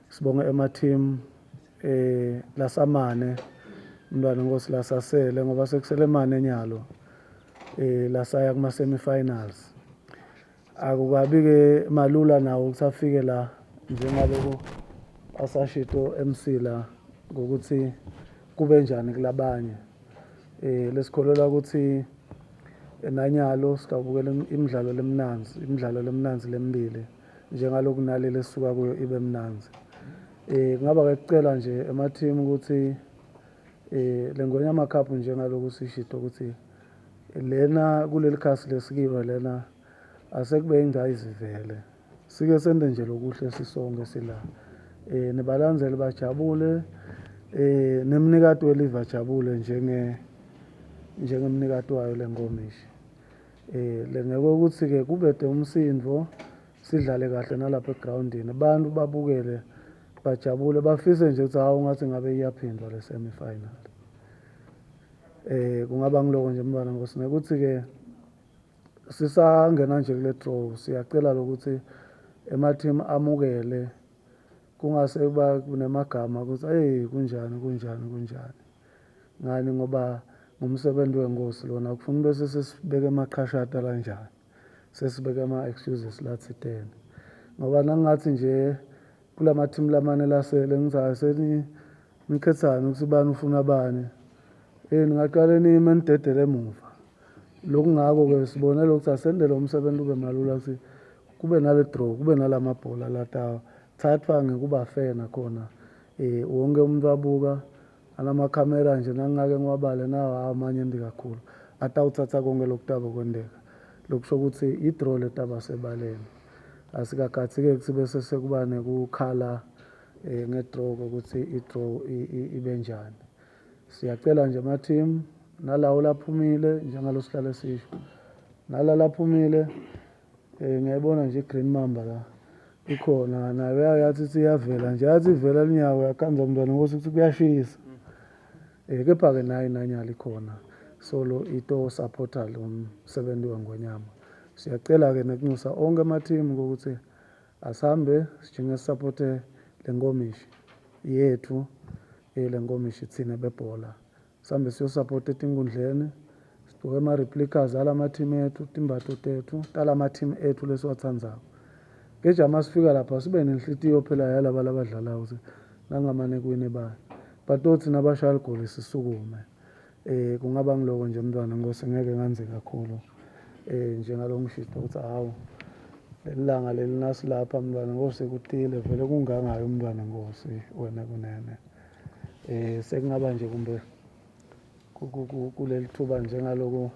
Sibonge ema-team lasamane umntwana Nkosi lasasele ngoba sekusele mane nyalo lasaya kuma semi-finals. Akukabi ke malula nawo ukuthi afike la njengaloko asashito emsila ngokuthi kube njani kulabanye. Lesikholelwa ukuthi nanyalo sitawubukela imidlalo lemnandzi, imidlalo lemnandzi lemibili njengaloku naleli esisuka kuyo ibe mnandzi. Kungaba ke kucela nje ema-team ukuthi leNgonyama Cup njengaloku sishito ukuthi lena kuleli khasi lesikiwe lena asekube ingcayizivele. Sike sende nje lokuhle sisonke sila. Nibalandzeli bajabule, nemnikati welive ajabule njengemnikati wayo lenkomishi. Lengeke ukuthi ke kubede umsindvo sidlale kahle nalapha egroundini, abantu babukele bajabule bafise nje ukuthi hawu ngathi ngabe iyaphindwa le semi final. Kungaba ngiloko nje mntwana Nkosi nekuthi ke sisangena nje kule draw siyacela lokuthi ema-team amukele kungase kuba kunemagama ukuthi hey kunjani kunjani kunjani ngani ngoba ngumsebenzi wenkosi lona kufuna bese sesibeke emaqhashata kanjani sesibeke ama-excuses lathitene ngoba nangathi nje kulama team lamane lasele ngithi seni nikhethane ukuthi bani ufuna bani ningaqale nime nidedele emuva. Lokungako-ke sibone lokuthi asendele umsebenzi ube malula ukuthi kube nale draw kube nalamabhola lata thathwa ngekuba fair nakhona. Wonke umuntu abuka anamakhamera nje nangake ngiwabale nawo amanye ndi kakhulu atawuthatha konke lokutaba kwendeka lokusho ukuthi i-draw letaba sebaleni. Asikagathi-ke kuthi bese sekuba nekukhala nge-draw ukuthi i-draw ibe njani. Siyacela nje ama-team nalawo laphumile njengalo sihlale sisho nala laphumile ngiyayibona nje i-Green Mamba la ikhona nayo yathi ithi iyavela nje yathi ivela linyawo yakhanza mntwana Nkosi ukuthi kuyashisa. Kepha-ke nayo nanyalo ikhona solo ito supporta lo msebenzi wengonyama. Siyacela-ke nekunxusa onke ama-team ukuthi asihambe sijinge sisupporte le nkomishi yethu le nkomishi thina bebhola. Sihambe siyosupporta etinkundleni sigcoke ama-replicas alama-team ethu timbatfo tethu talama-team ethu lesiwatsandzako. Keja masifika lapha sibe nenhlitiyo phela yalaba labadlalako ukuthi nangamane kuwine bani but othi nabashaya ligoli sisukume. Kungaba ngiloko nje mntwana Nkosi ngeke nganze kakhulu njengalo ngishito ukuthi hawu lelanga leli nasilapha mntwana Nkosi kutile vele kungangayo umntwana Nkosi wena kunene. Sekungaba nje kumbe kuleli thuba njengaloku.